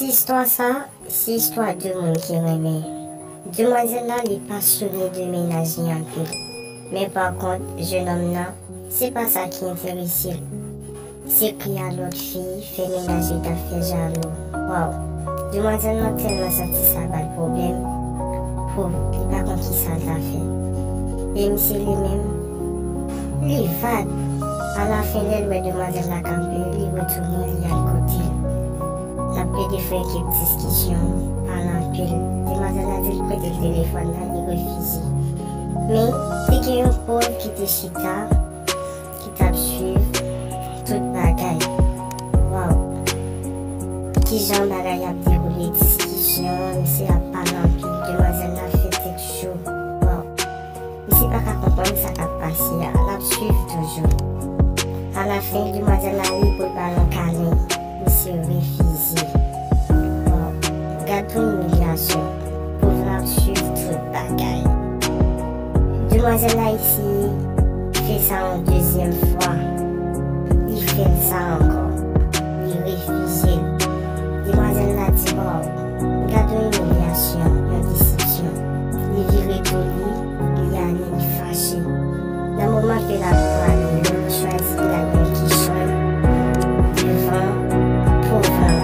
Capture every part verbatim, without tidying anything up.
Istwa sa, se istwa de moun ki renmen. Demwazèl la, li pasyone de mennaj li anpil. Men pa kont, jenòm nan, se pa sa ki enterese l. Se kri a lòt fi, fè mennaj li t ap fè jalou. Waw! Demwazèl lan tèlman santi sa ba l pwoblèm, pou li pa konn kisa l ta fè. E misye li menm, li vag. Alafen, lè l wè demwazèl la kanpe, li retounen, li al kote l. L ap plede fè kèk diskisyon, pale anpil. Demwazèl la di l prete l telefòn nan, li refize. Men, te gen yon pòv ki te chita, ki t ap swiv tout bagay. Waw! Kijan bagay ap dewoule, diskisyon, misye ap pale anpil, demwazèl la fè tèt cho. Waw! Misye pa ka konprann sa k ap pase a, l ap swiv toujou. Alafen, demwazèl la li pou l ba l yon kalen, misye refize. Waw! Gad yon imilyasyon. Pòv la ap swiv tout bagay. Demwazèl la eseye fè sa yon dezyèm fwa. Li fè l sa ankò. Li refize l. Demwazèl la di, "Waw, gad yon imilyasyon, yon desepsyon." Li vire do li, li ale, li fache. Nan moman ke l ap prale, li chwazi l al yon kichòy devan pòv lan.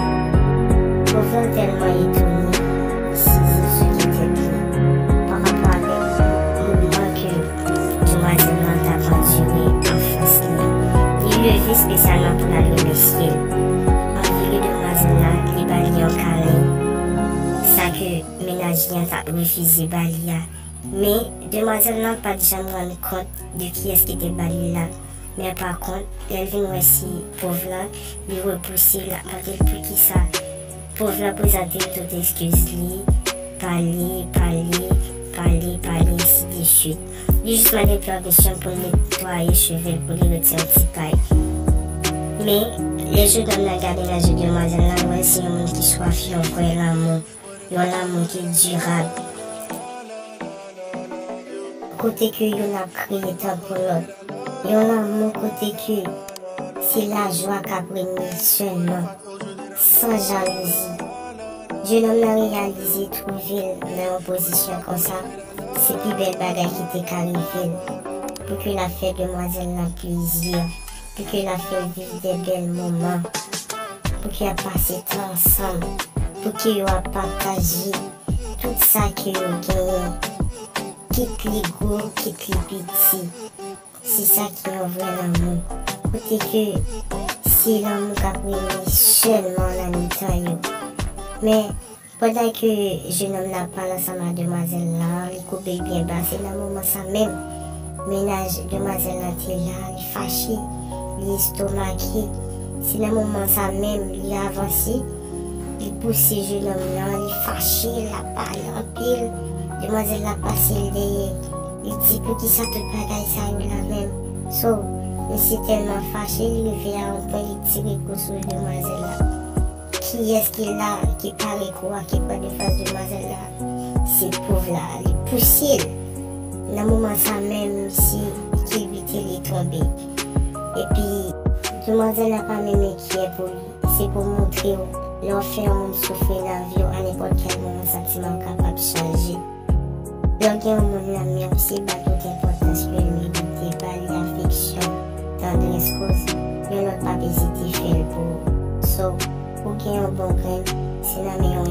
Pòv lan tèlman etone, li sezi sou tèt li, pa rapò avèk moman ke demwazèl lan t ap andire anfas li. Li leve espesyalman pou l al remèsye l. An vire demwazèl la, li ba li yon kalen. Sa ke mennaj li an t ap refize ba li a. Men, demwazèl lan pa t janm rann kont de kiyès ki te ba li l la. Men pa kont, lè l vin wè se pòv lan, li repouse l, l ap mande l poukisa. Pòv lan prezante l tout eskiz li, pale, pale, pale, pale, ensi de swit. Li jis mande l pèmisyon pou l netwaye cheve l, pou li retire yon ti pay. Men, lè jenòm nan gade nan je demwazèl lan, l wè se yon moun ki swaf yon vrè lanmou, yon lanmou ki dirab. Kote ke youn ap kriye tankou lòt. Yon lanmou kote ke se lajwa k ap renye sèlman, san jalouzi. Jenòm nan reyalize twouve l nan yon pozisyon konsa, se pi bèl bagay ki te ka rive l. Pou ke l ap fè demwazèl lan plezi, pou ke l ap fè l viv de bèl moman, pou ke y ap pase tan ansanm, pou ke yo ap pataje tout sa ke yo genyen, kit li gwo, kit li piti. Se sa ki yon vrè lanmou. Kote ke se lanmou k ap renye sèlman nan mitan yo. Men, pandan ke jenòm nan ap pale ansanm ak demwazèl lan, li koube l byen ba, se nan moman sa menm, mennaj demwazèl lan te la, li fache, li estomake. Se nan moman sa menm, li avanse, li pouse jenòm nan, li fache, l ap pale anpil. Demwazèl la pase l dèyè. Li di, "Poukisa tout bagay sa yo la menm?" So, misye tèlman fache, li rive a yon pwen, li tire kou sou demwazèl la. Kiyès ki la, ki pare kou a, ki pran defans demwazèl la? Se pòv la, li pouse l. Nan moman sa menm, misye kilbite, li tonbe. Epi, demwazèl la pa menm enkyè pou li. Se pou montre w, lè w fè yon moun soufri nan vi w, a nenpòt kèl moman, santiman w kapab chanje. Lè w gen yon moun nan men w, se ba l tout enpòtans ke l merite, ba li afeksyon, tandrès, koz yon lòt p ap ezite fè l pou ou. So, ou gen yon bon grenn, se nan men yon